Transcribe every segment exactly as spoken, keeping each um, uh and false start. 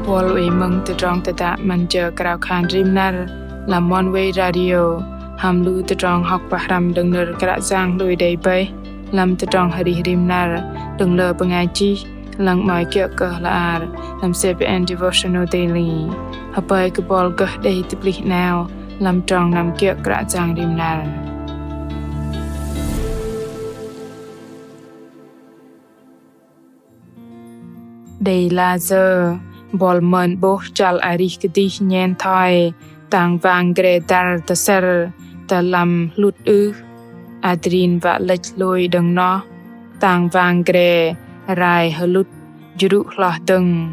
Buăl oei mơ̆ng tơdrong tơdă 'Măn Jơ Krao Khan Rim Năr lăm Oneway Radio hăm lu tơdrong hŏk pơhrăm đơ̆ng nơ̆r Kră Yang hlôi đei bơih lăm tơdrong arih rim năr đơ̆ng lơ bơngai chih lăng 'mơ̆i kiơ̆ kơ hla ar lăm C P N Devotional Daily. Hơpơi kơ buăl gơh đei tơplih 'nao lăm trong năm kiơ̆ Kră Yang rim năr. Đei lah sơ̆ buăl mơn 'bôh chăl arih kơdih nhen thoi tang wang gre dăr tơsĕr tơ lăm hlŭt ưh? Adrin wă lĕch hlôi đơ̆ng noh, tang wang gre rai hơlŭt jrŭ hloh dơ̆ng.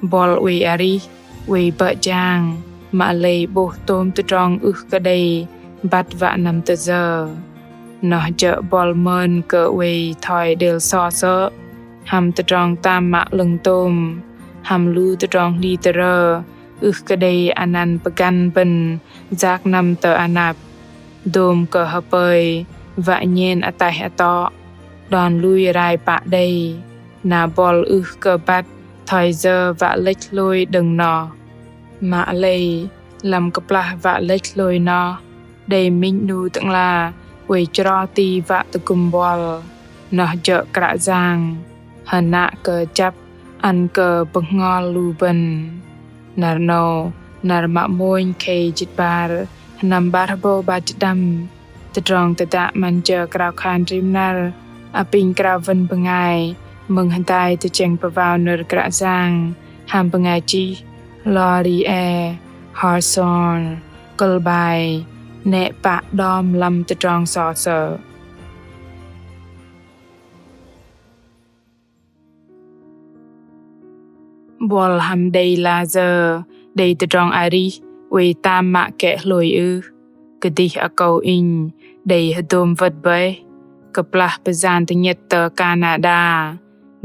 Buăl oei arih, oei bơ̆ jang, mă lei 'bôh tôm tơdrong ưh kơ đei băt wă năm tơ yơ. Noh jơ̆ buăl mơn kơ oei thoi đêl so sơ̆ hăm tơdrong tam mă 'lơ̆ng tôm, hăm lu tơdrong hli tơrơ ưh kơ đei anăn pơgăn bơ̆n yak năm tơ anăp. Dôm kơ hơpơi wă nhen ataih atŏ, đon lui rai pă đei, na buăl ưh kơ băt thoi yơ wă lĕch hlôi đơ̆ng noh. Mă lei, lăm kơplah wă lĕch hlôi noh, đei minh 'nu tơ'ngla oei chro ti wă tơgŭm buăl, noh jơ̆ Kră Yang, hơnă kơ chăp ăn kơ bơhngol lu bơ̆n. Năr 'nâu, năr mă mônh khei jĭt 'bar, sơnăm 'bar hơbâu 'bar jĭt đăm. Tơdrong tơdă 'Măn Jơ Krao Khan Rim Năr apinh krao wơ̆n bơngai mơ̆ng hơdai tơchĕng pơwao nơ̆r Kră Yang hăm bơngai chih Lori E. Harson, kơ̆l bai: 'Nĕ pă đom lăm tơdrong so sơ̆. Buăl hăm đei lah sơ̆ đei tơdrong arih oei tam mă kĕ hlôi ưh? Kơdih akâu inh đei hơdôm wơ̆t bơih, kơplah pơyan tơnhĕt tơ Canada,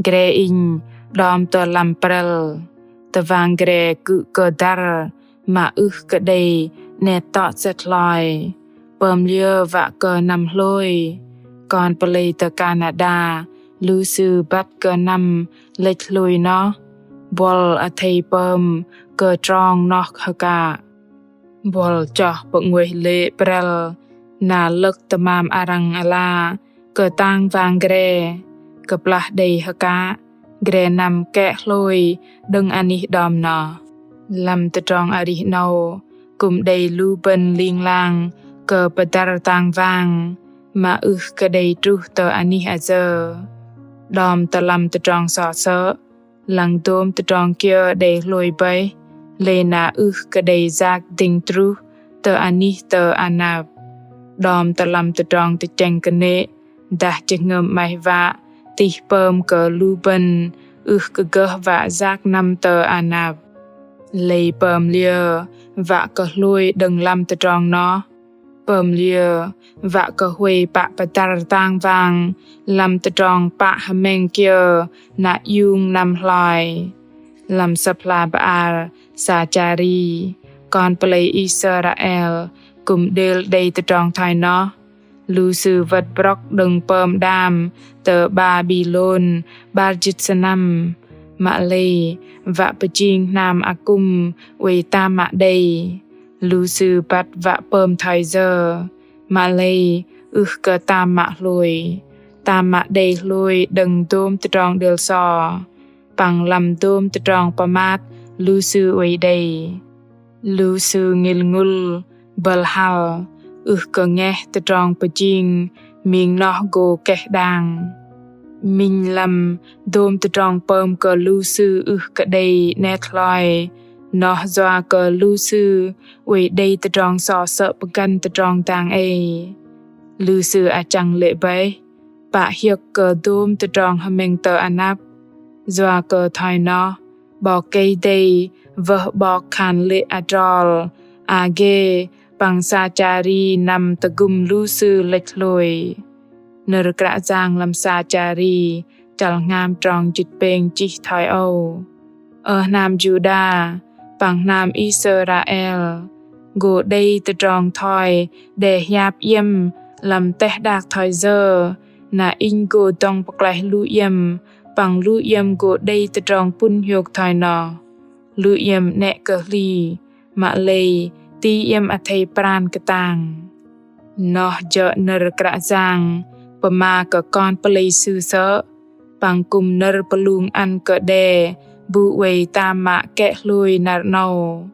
gre inh đom tơ lăm prĕl, tơwang gre kư̆ kơ dăr mă ưh kơ đei 'net tŏ sĕt hloi. Pơm liơ wă kơ năm hlôi? Kon pơlei tơ Canada lu sư băt kơ năm lĕch hlôi noh, buăl athei pơm kơ trong noh hơkă? Buăl choh pơ'nguêh lê̆ prĕl na lơ̆k tơmam arăng ala kơ tang wang gre, kơplah đei hơkă gre năm kĕ hlôi đơ̆ng anih đom noh. Lăm tơdrong arih 'nâu kư̆m đei lu bơ̆n ling lang kơ pơdăr tang wang mă ưh kơ đei truh tơ anih ayơ. Đom tơ lăm tơdrong so sơ̆, lăng dôm tơdrong kiơ đei hlôi bơih, lei na ưh kơ đei yak dĭng truh tơ anih tơ anăp. Đom tơ lăm tơdrong tơchĕng kơnê̆ dah jơhngơ̆m 'maih wă tih pơm kơ lu bơ̆n ưh kơ gơh wă yak năm tơ anăp. Lei pơm liơ wă kơ hlôi đơ̆ng lăm tơdrong noh? Pơm liơ wă kơ huay pă pơdăr tang wang lăm tơdrong pă hơmĕng kiơ na iung năm hloi? Lăm Sơ̆p hla bơar Sachari, kon pơlei Israel kư̆m đêl đei tơdrong thoi noh. Lu sư wơ̆t brŏk đơ̆ng pơm đam tơ Babilôn 'bar jĭt sơnăm. Mă lei wă pơjing hnam akŭm oei tam mă đei. Lu sư băt wă pơm thoi yơ, mă lei ưh kơ tam mă hlôi. Tam mă đei hlôi đơ̆ng dôm tơdrong đêl so, păng lăm dôm tơdrong pơmat lu sư oei đei. Lu sư ngil ngŭl bơ̆l hăl, ưh kơ ngeh tơdrong pơjing ming noh gô keh đang. Minh lăm dôm tơdrong pơm kơ lu sư ưh kơ đei 'net hloi, noh yua kơ lu sư oei đei tơdrong so sơ̆ pơgăn tơdrong dang ei. Lu sư achăng lê̆ bơih pă hiơ̆k kơ dôm tơdrong hơmĕng tơ anăp. Yua kơ thoi noh, 'Bok Kei-Dei wơh 'bok khan lê̆ adrol, Agê păng Sachari năm tơgŭm lu sư lĕch hlôi. Nơ̆r Kră Yang lăm Sachari chăl hngam trong jĭt pêng chih thoi âu: Ơ hnam Juđa păng hnam Israel, gô đei tơdrong thoi đe hiap iĕm lăm teh đak thoi yơ, na Inh gô dŏng pơklaih lu iĕm, păng lu iĕm gô đei tơdrong pŭn hiôk thoi noh. Lu iĕm 'nĕ kơ hli, mă lei ti iĕm athei pran kơtang. Noh jơ̆ nơ̆r Kră Yang pơma kơ kon pơlei Sư sơ̆, păng kư̆m nơ̆r pơlung ăn kơ đe bu oei tam mă kĕ hlôi năr 'nâu.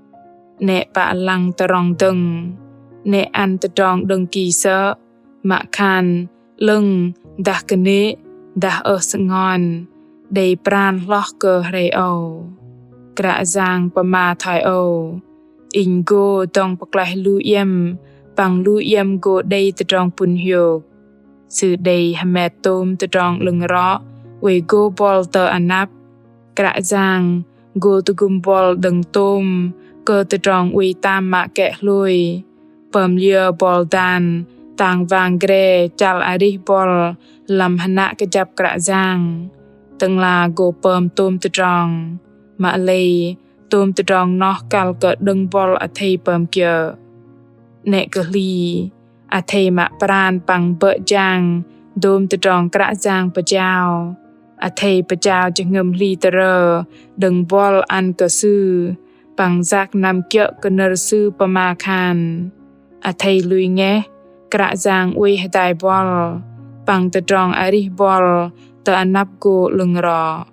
'Nĕ pă lăng tơdrong dơ̆ng, 'nĕ ăn tơdrong đơ̆ng ki sơ̆, mă khan 'lơ̆ng dah kơnê̆, dah ơh sơngon, đei pran hloh kơ hrei âu. Kră Yang pơma thoi âu: Inh gô dŏng pơklaih lu iĕm, păng lu iĕm gô đei tơdrong pŭn hiôk. Sư đei hơmet tôm tơdrong 'lơ̆ng rŏ oei gô buăl tơ anăp. Kră Yang gô tơgŭm buăl đơ̆ng tôm kơ tơdrong oei tam mă kĕ hlôi. Pơm liơ buăl dan tang wang gre chăl arih buăl lăm hnă kơjăp Kră Yang. Tơ'ngla gô pơm tôm tơdrong, mă lei tôm tơdrong noh kăl kơ đơ̆ng buăl athei pơm kiơ̆. 'Nĕ kơ hli, athei mă pran păng bơ̆ jang dôm tơdrong Kră Yang pơjao. Athei pơjao jơhngơ̆m hli tơrơ đơ̆ng buăl ăn kơ Sư, păng yak năm kiơ̆ kơ nơ̆r Sư pơma khan. Athei lui ngeh, Kră Yang oei hơdai buăl, păng tơdrong arih buăl tơ anăp gô 'lơ̆ng rŏ.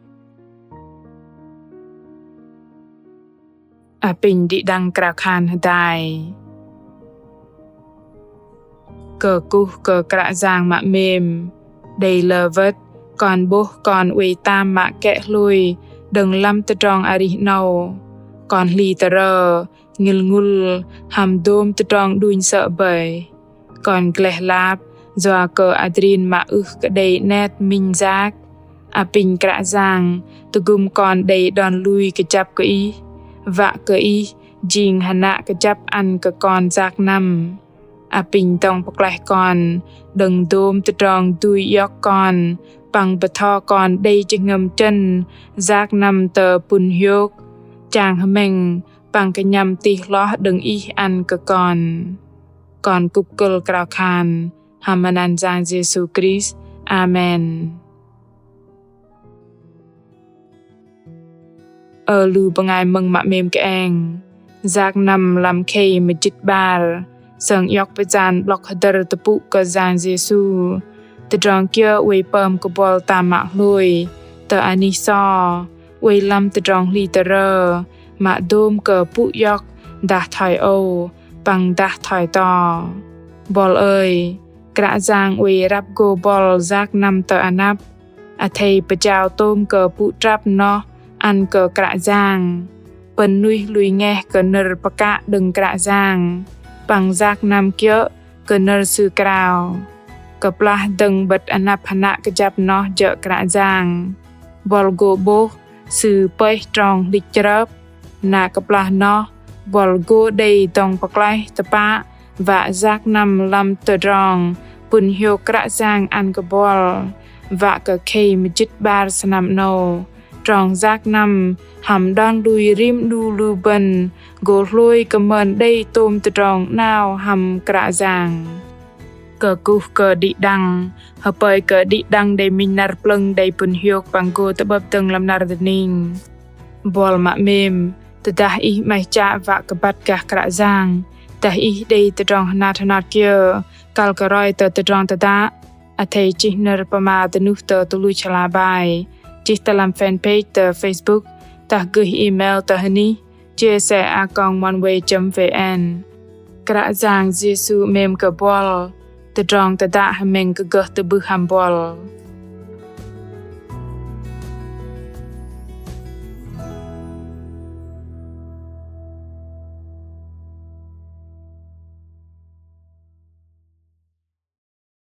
Apinh đĭ đăng krao khan hơdai. Kơkuh kơ Kră Yang mă 'mêm, đei lơ wơ̆t kon 'bôh kon oei tam mă kĕ hlôi đơ̆ng lăm tơdrong arih 'nâu. Kon hli tơrơ, ngĭl ngŭl hăm dôm tơdrong đunh sơ̆ bơih. Kon gleh lap yua kơ adrin mă ưh kơ đei 'net minh yak. Apinh Kră Yang tơgŭm kon đei đon lui kơjăp kơ Ih, wă kơ Ih jing hnă kơjăp ăn kơ kon yak năm. Apinh dŏng pơklaih kon đơ̆ng dôm tơdrong dui iŏk kon, păng bơtho kon đei jơhngơ̆m chơ̆n yak năm tơ pŭn hiôk, chang hơmĕng păng kơnhăm tih hloh đơ̆ng Ih ăn kơ kon. Kon kŭp kơ̆l krao khan hăm anăn Yang Yêsu Krist. Amen. Ơ lu bơngai mơ̆ng mă 'mêm kơeng, yak năm lăm khei mơjĭt 'bar sơng iŏk pơjan 'blŏk hơdơ̆r tơpŭ kơ Yang Yêsu. Tơdrong kiơ oei pơm kơ buăl tam mă hlôi tơ anih so, oei lăm tơdrong hli tơrơ, mă dôm kơ pŭ iŏk dah thoi âu păng dah thoi to. Buăl ơi, Kră Yang oei răp gô buăl yak năm tơ anăp. Athei pơjao tôm kơ pŭ trăp noh ăn kơ Kră Yang. Pơ̆n nuih lui ngeh kơ nơ̆r pơkă đơ̆ng Kră Yang, păng yak năm kiơ̆ kơ nơ̆r Sư krao. Kơplah dơ̆ng 'bơ̆t anăp hnă kơjăp noh jơ̆ Kră Yang, buăl gô 'bôh Sư pơih trong hlĭch chrơp. Na kơplah noh, buăl gô đei dŏng pơklaih tơpă wă yak năm lăm tơdrong pŭn hiôk Kră Yang ăn kơ buăl, wă kơ khei mơjĭt 'bar sơnăm 'nâu trong yak năm hăm đon lui rim 'nu lu bơ̆n gô hlôi kơ mơn đei tôm tơdrong 'nao hăm Kră Yang. Kơkuh kơ đĭ đăng, hơpơi kơ đĭ đăng đei minh năr plơ̆ng đei pŭn hiôk păng gô tơ'bơ̆p dơ̆ng lăm năr dơning. Buăl mă 'mêm, tơdah ih 'maih chă wă kơ băt gah Kră Yang, dah ih đei tơdrong hơnat hơnot kiơ kăl kơ roi tơ tơdrong tơdă, athei chih nơ̆r pơma dơnuh tơ tơluch hla bơar, chih tơ lăm fanpage tơ Facebook, dah gơih email tơ hơnih chia sẻ a còng oneway chấm vn. Kră Yang Yêsu 'mêm kơ buăl. Tơdrong tơdă hơmĕng kơ gơh tơ'bưh hăm buăl.